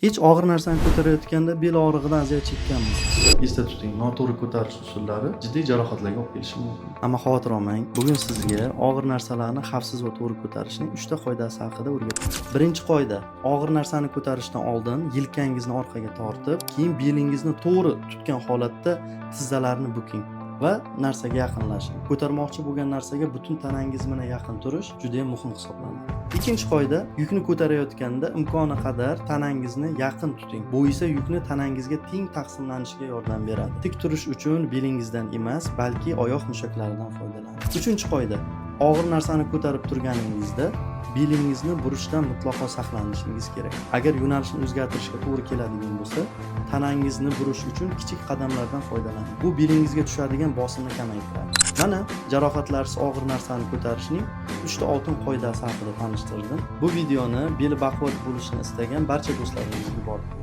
Hech og'ir narsani ko'tarayotganda bel og'rig'idan aziyat chekkanmisiz? Esda tuting, noto'g'ri ko'tarish usullari jiddiy jarohatlarga olib kelishi mumkin. Ammo xavotir olmang, bugun sizga og'ir narsalarni xavfsiz va to'g'ri ko'tarishning 3 ta qoidasi haqida o'rgataman. Birinchi qoida: og'ir narsani ko'tarishdan oldin yelkangizni orqaga tortib, keyin belingizni to'g'ri tutgan holatda tizzalarni buking va narsaga yaqinlashing. Ko'tarmoqchi bo'lgan narsaga butun tanangiz bilan yaqin turish juda ham muhim hisoblanadi. Ikkinchi qoida: yukni ko'tarayotganda imkoni qadar tanangizni yaqin tuting. Bu esa yukni tanangizga teng taqsimlanishiga yordam beradi. Tik turish uchun belingizdan emas, balki oyoq mushaklaridan foydalaning. Uchinchi qoida: og'ir narsani ko'tarib turganingizda belingizni burishdan mutlaqo saqlanishingiz kerak. Agar yo'nalishni o'zgartirishga to'g'ri keladigan bo'lsa, tanangizni burish uchun kichik qadamlardan foydalaning. Bu belingizga tushadigan bosimni kamaytiradi. Mana, jarohatlarsiz og'ir narsani ko'tarishning 3 ta oltin qoidasi haqida tanishtirdim. Bu videoni beli baquvvat bo'lishini istagan barcha do'stlaringizga yuborib qo'ying.